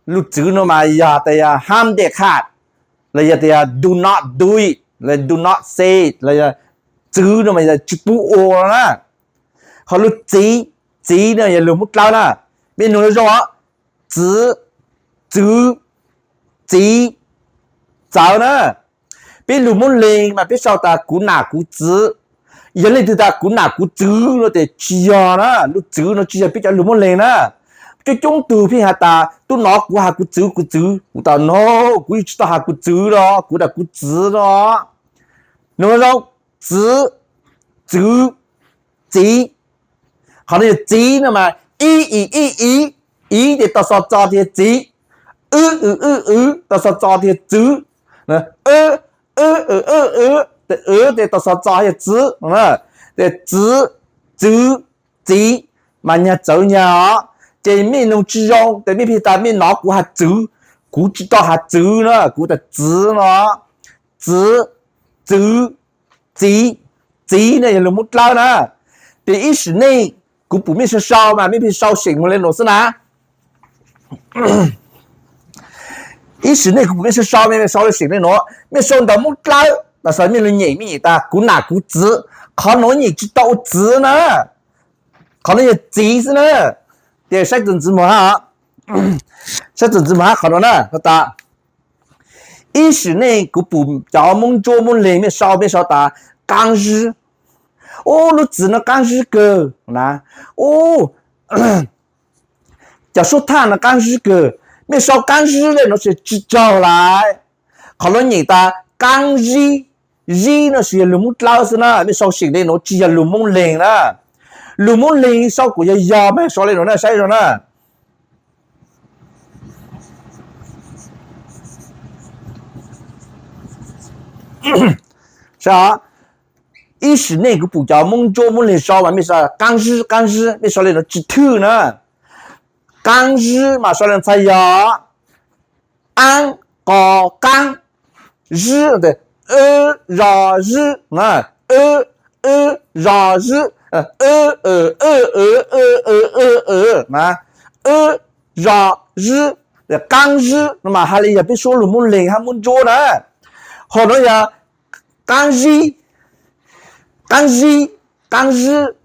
lug txwv no mas yog tas yog hab dej qha, los yog tas yog do not do it, los do not say it, los yog txwv no mas yog tsis pub ua no na. Ho lub txiv, txiv no yog lug Moob Dlawb na. Mej nug zoo, txwv, txwv, txiv, txawv na. Peb lug Moob Leeg mas peb sau tas kuv nam kuv txwv. Yog leej twg tas kuv nam kuv txwv no tes tsis yog na, lub txwv no tsis yog peb cov lug Moob Leeg na. Coob coob tug pheej has tas tub nov kuv has kuv txwv kuv txwv, kuv tas no, kuv yeej tsis tau has kuv txwv no, kuv tas kuv txwv no. Nug zoo, txwv, txwv, txiv. Qhov no yog txiv no mas ib, i, ib, iv, iv tes tau xov txo tias txiv. Wb, w, wb, wv tau xov txo tias txwv. Wb, wb, w, wb, wv, wv tes tau xov txo tias txwv. Tes txwv, txwv, txiv mas nyag txawv nyag os. Ces mej nug tsis zoo tes mej pheej tas mej nov kuv has txwv, kuv tsis tau has txwv na, kuv tas txwv no. Txwv, txwv, txiv, txiv no yog lug Moob Dlawb na. Tes ib sim neej kuv pum mej sau sau mas mej pheej sau seem moog le nuav xwb na. Ib sim neej kuv pum mej sau sau, mej sau le seem le nuav, mej sau ntawv Moob Dlawb tas sau mej lug nyem, mej nyem tas kuv nam kuv txwv. Qhov nuav nyem tsis tau ua txwv na. Qhov nuav yog txiv xwb na. Ces saib txuas ntxiv moog hab, saib txuas ntxiv moog hab qhov nuav na, tas ib sim neej kuv pum cov Moob Ntsuab Moob Leeg mej sau, mej sau tas qaab zib. Ub, lub txwv no qaab zib kawg na. Ub, cov suab thaj no qaab zib kawg. Mej sau qaab zib le nuav tsis tsaug lawm. Qhov nuav nyem tas qaab zib, zib no tsis yog lug Moob Dlawb xwb na, mej sau seem le nuav tsis yog lug Moob Leeg na. Lug Moob Leeg sau kuas yog yog mas sau le nuav na, saib zoo na. Ib sim neej kuv pum cov Moob Ntsuab Moob Leeg sau mas mej sau qaab zib, qaab zib, mej sau le nuav tsis thwj na. Qaab zib mas sau le nuav txhais yog aab qo qaab, zib, wb zo zib, wb, wb zo zib, wb zo zib, qaab zib no mas has le yog peb suab lug Moob Leeg hab Moob Ntsuab na. Ho nuav yog qaab zib, qaab zib, qaab zib.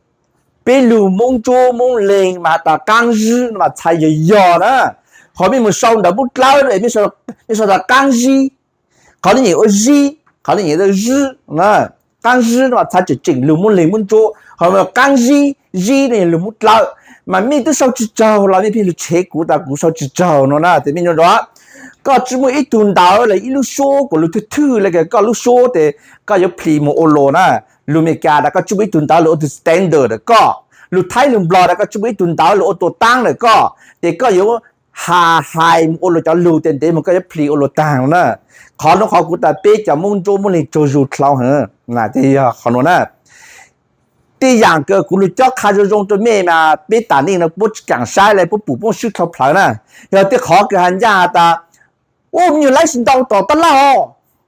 Peb lug Moob Ntsuab Moob Leeg mas has tas qaab zib no mas txhais yog yog na. Ho mej mus sau ntawv Moob Dlawb, mej sau tas qaab zib. Qhov nuav nyem ua zib, qhov nuav nyem ua zib. Qaab zib no mas txhais tseem tseem lug Moob Leeg Moob Ntsuab. Ho qaab zib, zib no yog lug Moob Dlawb. Mas mej twb sau tsis tsaug los mej pheej lug tshev kuv tas kuv sau tsis tsaug no na, tes mej nyob zoo. Koj tsi muaj ib tug ntawv los ib lub suab kuas lug thwj thwj le kws koj lub suab tes koj yuav plhis mus ua luas na. Lug Amelikas tas koj tsi muaj ib tug ntawv lug ua tug standard ntawm koj, lug Thaib lug Nplog tas koj tsi muaj ib tug ntawv lug ua tug taab ntawm koj, ces koj yuav has hais mus ua luas cov lug tes ntev moog koj yuav plhis ua luas taag na. Qhov nuav qhov kuv tas peb cov Moob Ntsuab Moob Leeg tsaug zug dlhau heev, yog qhov nuav na. Tej yaam kws kuv lug cob qha zoo zoo rua mej mas peb tam neej no puab tsi kaam saib le, puab pum puab swb dlhau plhawv na. Yog tej qhov kws has ncaaj has tas, ub, me nyuam laib tsis ntau tom tab laj os,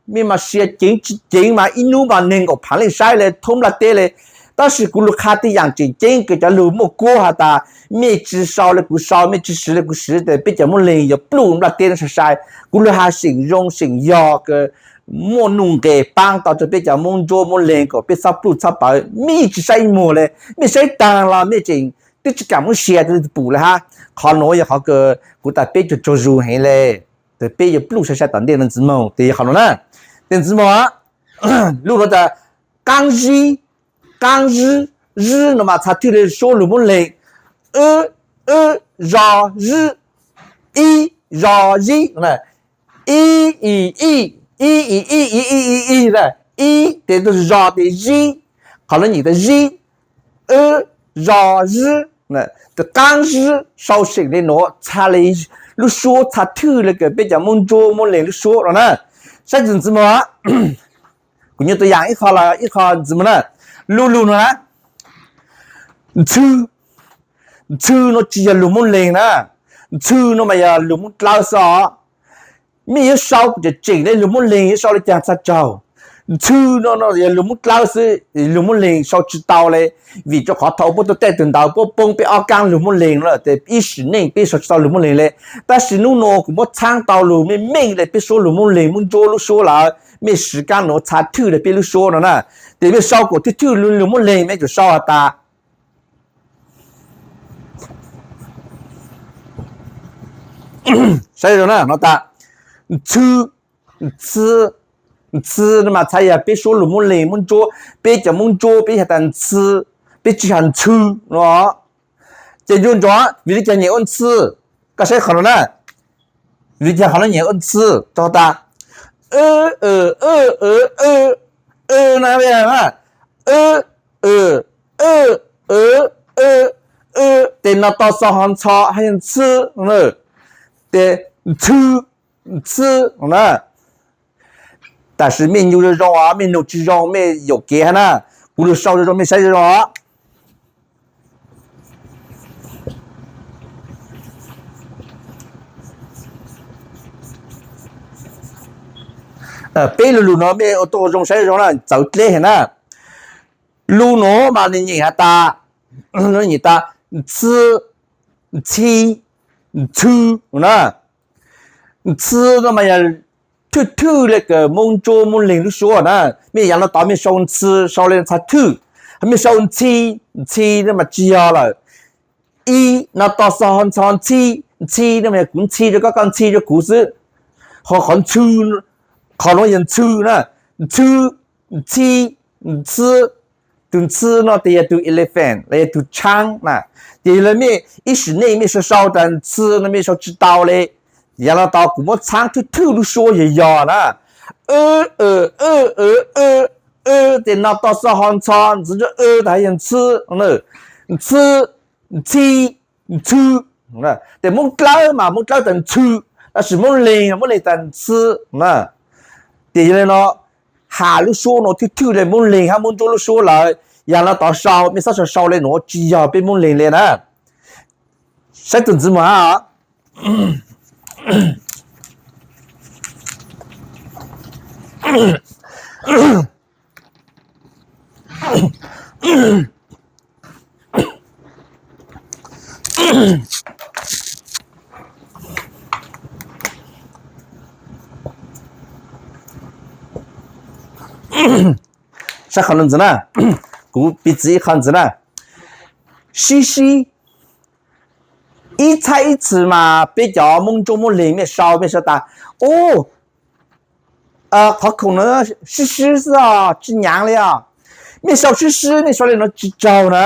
mej mas sia ceev tsi ceev mas ib nub mas neeg nkaum phaav leej saib le, thoob nplaj teb le. Tab sis kuv lug qha tej yaam tseem ceeb kws cov lug muaj kuab has tas mej tsi sau le kuv sau, mej tsi siv le kuv siv tes peb cov Moob Leeg yuav pluj nplaj teb no sai sai. Kuv lug has seem zoo seem yog kws muaj nuj nqes paab tau rua peb cov Moob Ntsuab Moob Leeg kom peb txhob pluj txhob pawv. Mej tsi saib ib muag le, mej saib taag los mej tseem twb tsi kaam muab sia rua pum le hab. Qhov nuav yog qhov kws kuv tas peb tsaug tsaug zug heev le, tes peb yuav pluj sai sai tom ntej no ntxiv moog tes yog qhov nuav na. Tes ntxiv moog, lub nuav tas qaab zib, qaab zib, zib no mas txhais thwj le suab lug Moob Leeg, wb, wb, zo, zib, ib, zo, zib, ib, i, ib, ib, i, ib, i, ib, i, ib, tes tug zo tes zib, qhov nuav nyem tas zib, wb, zo, zib, tes qaab zib sau seem le nuav txhais le lub suab txhais thwj le kws peb cov Moob Ntsuab Moob Leeg lub suab no na. Saib txuas ntxiv moog, kuv nyuaj tua yaam ib qho los ib qho ntxiv moog na. Lub lug no na, ntxhw, ntxhw no tsi yog lug Moob Leeg na, ntxhw no mas yog lug Moob Dlawb xwb os. Mej yuav sau tseem tseem le lug Moob Leeg yuav sau le caag txhaj tsaug. Ntxhw no no yog lug Moob Dlawb xwb, lug Moob Leeg sau tsi tau le, vim rua qhov thaus puab tuaj teb tug ntawv puab poob peb ob kaab lug Moob Leeg no tes ib sim neej peb sau tsi tau lug Moob Leeg le. Tab sis nub nua kuv muab txhaab tau lug meej meej le peb suab lug Moob Leeg Moob Ntsuab lub suab lawm, mej siv kab nuav txhaj thwj le peb lub suab no na. Ces mej sau kom thwj thwj lug lug muab leeg mej tsum sau has tas, saib zoo na, no tas ntxhw, ntxhw, ntxhw no mas txhais yog peb suab lug muab leeg Moob Ntsuab, peb cov Moob Ntsuab peb has tas ntxhw, peb tsi has ntxhw no. Ces ncu ntsoov vim li cas nyeem ua ntxhw, koj saib qhov no na, vim li cas qhov no nyeem ua ntxhw, rau tas na, na, tes no to xo ho ntxho hab yog ntxhw, tes ntxhw, ntxhw na. Tam sis mej ncu zoo zoo os, mej nug tsi zoo mej yuam kev hab na. Kuv lug sau zoo zoo mej saib zoo zoo os. Peb lug lug no mej ua tau zoo saib zoo na, txawv dleb heev na. Lug nuav mas nws nyeem has tas, nyeem tas ntxhw, ntxhi, ntxhw na. Ntxhw no mas yog thwj thwj le kws Moob Ntsuab muab leeg lub suab na. Mej yav no tod mej sau ntxhw sau le txhaj thwj, mej sau ntxhi, ntxhi no mas tsi yog lawm. Ib no to xo ho ntxho ntxhi, ntxhi no mas yog kuv ntxhi rua koj, koj ntxhi rua kuv xwb. Ho qhov ntxhw, qhov nuav yog ntxhw na, ntxhw, ntxhi, ntxhw. Tug ntxhw no tes yog tug elephant los yog tug tshaab na. Ces yog le mej ib sim neej mej sau sau tas ntxhw no mej sau tsi tau le. Yav no tod kuv muab txhab thwj thwj lub suab yog yog na. Tes no to xo ho ntxho ntxhw, tas yog ntxhw, ntxhw, ntxhi, ntxhw. Tes Moob Dlawb mas Moob Dlawb tas ntxhw, tab sis Moob Leeg, Moob Leeg tas ntxhw na. Ces yog le no, has lub suab nuav thwj thwj le Moob Leeg hab Moob Ntsuab lub suab lawm. Yav no tod sau, mej xob sau sau le nuav tsi yog peb Moob Leeg le na. Saib tug ntxiv moog hab. Saib qhov nuav ntxiv na, kuv piv txwv ib qho ntxiv na. Sib sib, ib txhab ib txhis mas peb cov Moob Ntsuab Moob Leeg mej sau, mej sau tas, u, qhov khoom nuav sib sib xwb os, tsi nyaav le os. Mej sau sib sib, mej sau le nuav tsi tsaug na.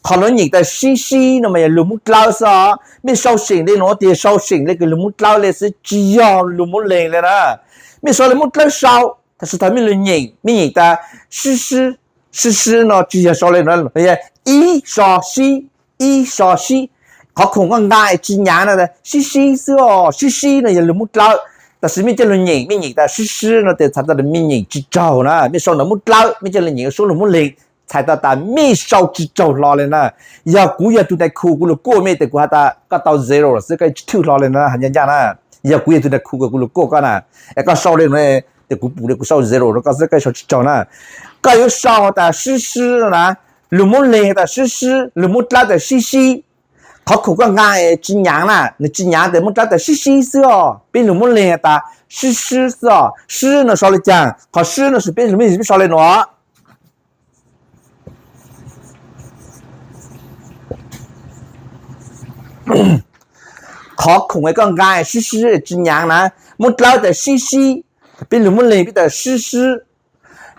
Qhov nuav nyeem tas sib sib no mas yog lug Moob Dlawb xwb os. Mej sau seem le nuav tes sau seem le kws lug Moob Dlawb le xwb, tsi yog lug Moob Leeg le na. Mej sau le Moob Dlawb sau, tab sis thaum mej lug nyeem, mej nyeem tas sib sib, sib sib no tsi yog sau le nuav, yog ib so sib, ib so sib. Qhov khoom koj nqa es tsi nyaav na, sib sib xwb os, sib sib no yog lug Moob Dlawb. Tab sis mej coj lug nyeem, mej nyeem tas sib sib no tes txhais tau mej nyeem tsi tsaug na. Mej sau nuav Moob Dlawb, mej coj lug nyeem suab lug Moob Leeg, txhais tau tas mej sau tsi tsaug hlo le na. Yog kuv yog tug nais khu kuv lug kuaj mej tes kuv has tas koj tau zero xwb, koj tsi thwj hlo le na, has ncaj ncaj na. Yog kuv yog tug nais khu kuv lug kuaj koj na, es koj sau le nuav tes kuv pum le kuv sau zero rau koj xwb, koj sau tsi tsaug na. Koj yuav sau has tas sib sib no na, lug Moob Leeg has tas sib sib, lug Moob Dlawb tas sib sib. Qhov khoom koj nqa es tsi nyaav na, nws tsi nyaav tes Moob Dlawb tas sib sib xwb os. Peb lug Moob Leeg has tas sib sib xwb os. Sib no sau le caag? Qhov sib no peb lug Moob Leeg peb sau le nuav. Qhov khoom es koj nqa sib sib tsi nyaav na, Moob Dlawb tas sib sib, peb lug Moob Leeg peb tas sib sib.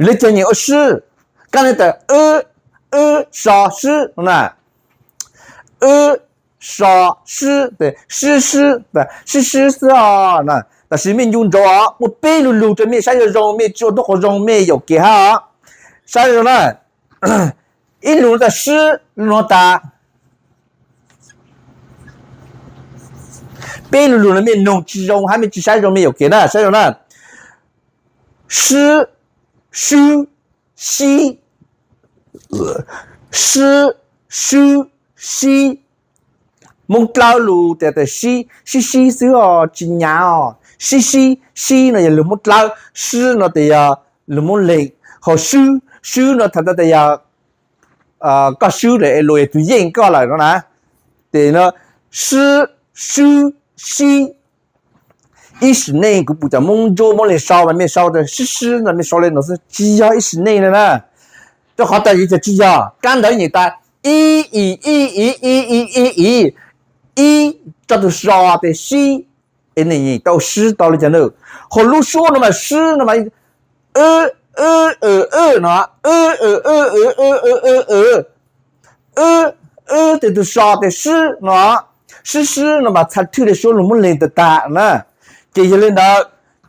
Lawv cov nyeem ua sib, koj le tas wb, wb so sib na, wb so sib, sib sib, sib sib xwb os na. Tab sis mej ncu ntsoov os, muaj peb lug lug rau mej saib zoo zoo, mej tsi ua tub qhov zoo mej yuam kev hab os. Saib zoo na, ib lug tas sib, lug tas, peb lug lug no mej noog tsi zoo hab mej tsi saib zoo mej yuam kev na, saib zoo na. Sib, swb, sib, sib, swb, sib. Moob Dlawb lug tes tas sib, sib sib xwb os, tsi nyaav os. Sib sib, sib no yog lug Moob Dlawb, sib no tes yog lug Moob Leeg, ho swb, swb no txhais tau tas yog koj swb lawm es luag yog tug yeej koj lawm no na. Tes no sib, swb, sib. Ib sim neej kuv pum cov Moob Ntsuab Moob Leeg sau mas mej sau sib sib no mej sau le no xwb, tsis yog ib sim neej na na. Rau qhov tas yog tsis yog kab ntawv nyeem tas ib i i i i i i i i, ib tso tus so tes sib, es nws nyeem tau sib tau li cas na. Ho lub suab no mas sib no mas no, wb tes tus so tes sib no, sib sib no mas txhaj thwj li suab lug Moob Leeg tag tag na. Ces yog li ntawd,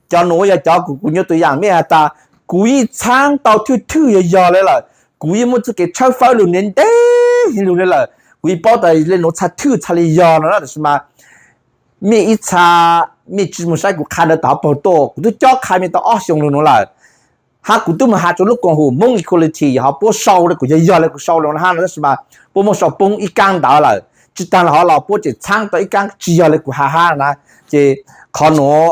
cov nuav yog cov kuv, kuv nyuaj tus yaam mej has tas kuv yeej txhaab tau thwj thwj yog yog le lawm, kuv yeej muaj txuj kev tshawb fawb lug ntev ntev lug le lawm, kuv yeej paub tas le nuav txhaj thwj txhaj li yog no na. Tab sis mas mej ib txha mej tsis moog saib kuv qha ntawd tom hauv paug tuaj, kuv twb cob qha mej tau ob xyoos lug nuav lawm, hab kuv twb moog has rua lub koom haum Hmoob Equality yog ho puab sau le kuv yog yog le kuv sau le nuav hab no, tab sis mas puab muab sau poob ib kaab ntawd lawm, tsis taag le hov los puab tseem txhaab tau ib kaab tsis yog le kuv has hab na. Ces qhov nuav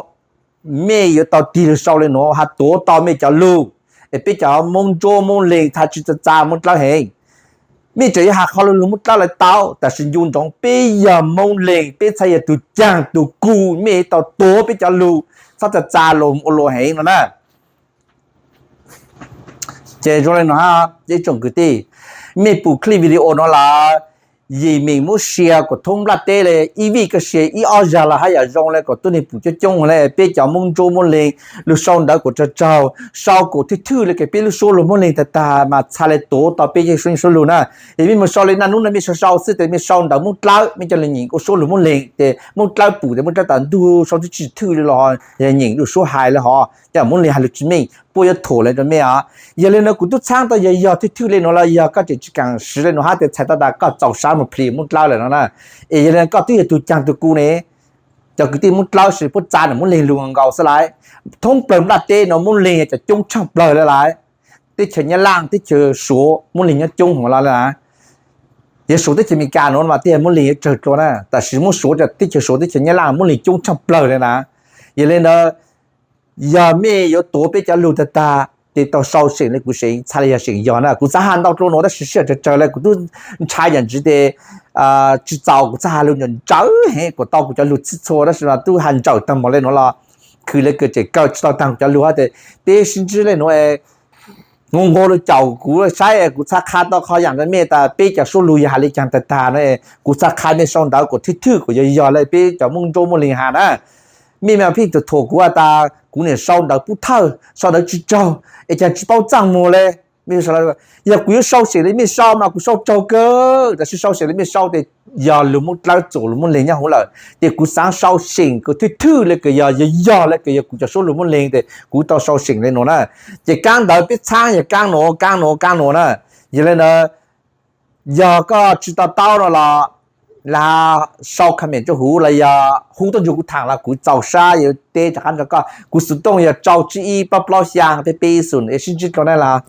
mej yuav tau tig lug sau le nuav has tuav tau mej cov lug, es peb cov Moob Ntsuab Moob Leeg txhaj tsis txav txav Moob Dlawb heev. Mej tseem yuav has qhov lug lug Moob Dlawb lawv tau, tab sis ncu ntsoov peb yog Moob Leeg peb txhaj yog tug caag tug kug, mej tau tuav peb cov lug, txhob txav txav lug ua luam heev no na. Ces zoo le nuav hab ib tsoom kwv tij, mej pum clip video nuav lawm, yim meem muab share kuas thoob nplaj teb le, ib vij koj share ib ob zag los hab yam zoo le kom tuab neeg pum coob coob le. Peb cov Moob Ntsuab Moob Leeg lug sau ntawv kuas tsawg tsawg, sau kuas thwj thwj le kws peb lub suab lug Moob Leeg tag tag mas txhaj le tuav tau peb suab lug na. Es mej moog sau le naj nub no mej sau sau xwb tes mej sau ntawv Moob Dlawb mej coj lug nyeem ua suab lug Moob Leeg tes Moob Dlawb pum tes Moob Dlawb tas ntug sau tsis thwj le los nyeem lug suab hais le hov, cov Moob Leeg has lug tsis meej puab yuav thuam le rua mej os. Yog le nuav kuv tub txhaab tau yog yog thwj thwj le nuav los yog koj tseem tsis kaam siv le nuav hab tes txhais tau tas koj txaus sab moog plhis Moob Dlawb lawm no na. Es yog le koj twb yog tug caag tug kug ne, cov kwv tij Moob Dlawb sib puab txav nuav Moob Leeg lug nkaus xwb lawm. Thoob plawg nplaj teb nuav Moob Leeg yog cov coob tshaaj plawg le lawm. Teb chaws Nyab Laj, teb chaws Suav Moob Leeg nyob coob heev le lawm. Yog Suav teb chaws Amelikas nuav mas tej Moob Leeg yuav tsawg dlua na, tab sis muab Suav, teb chaws Suav teb chaws Nyab Laj Moob Leeg coob tshaaj plawg le na. Yog le ntawd, yog mej yuav tuav peb cov lug tag tag tes tau sau seem le kuv seem txhaj le yog seem yog na. Kuv txhaj has ntau dlua nuav tab sis sij hawm tsawg tsawg le kuv tub ntshai yam ntsis tes tsis txaus kuv txhaj has lug ntsawm heev kuas tau kuv cov lug txhij txhua tab sis mas tub has ntsawm taag npaum le nuav los khwv le kws tseem kaw tsis tau taag kuv cov lug hab tes peb sib ntsib le nuav nqua nqua lug caum kuv saib kuv txhaj qha tau qhov yaam rua mej tas peb cov suab lug yog has le caag tag tag no. Kuv txhaj qha mej sau ntawv kuas thwj thwj kuas yog yog le peb cov Moob Ntsuab Moob Leeg has na. Mej mas pheej thuam thuam kuv has tas kuv niam sau ntawv pub thawj sau ntawv tsis raug es caag tsis paub txaaj muag le. Yog kuv yuav sau seem le mej sau mas kuv sau raug kawg, tab sis sau seem le mej sau tes yog lug Moob Dlawb txuas lug Moob Leeg nyob huv lawm tes kuv xaav sau seem kuas thwj thwj le kws yog yog yog le kws yog kuv cov suab lug Moob Leeg tes kuv tau sau seem le nuav na. Ces kaab ntawd peb txhaab yog kaab nuav kaab nuav kaab nuav na. Yog le ntawd, yog koj tsis to taub no los, los sau comment rua huv los yog hu tuaj nrug kuv thaam los kuv txaus sab yuav teb rov qab rua koj. Kuv xuv tooj yog rau tsib ib plaub plaub xyaa peb peb ib xoom es sib ntsib dlua na los.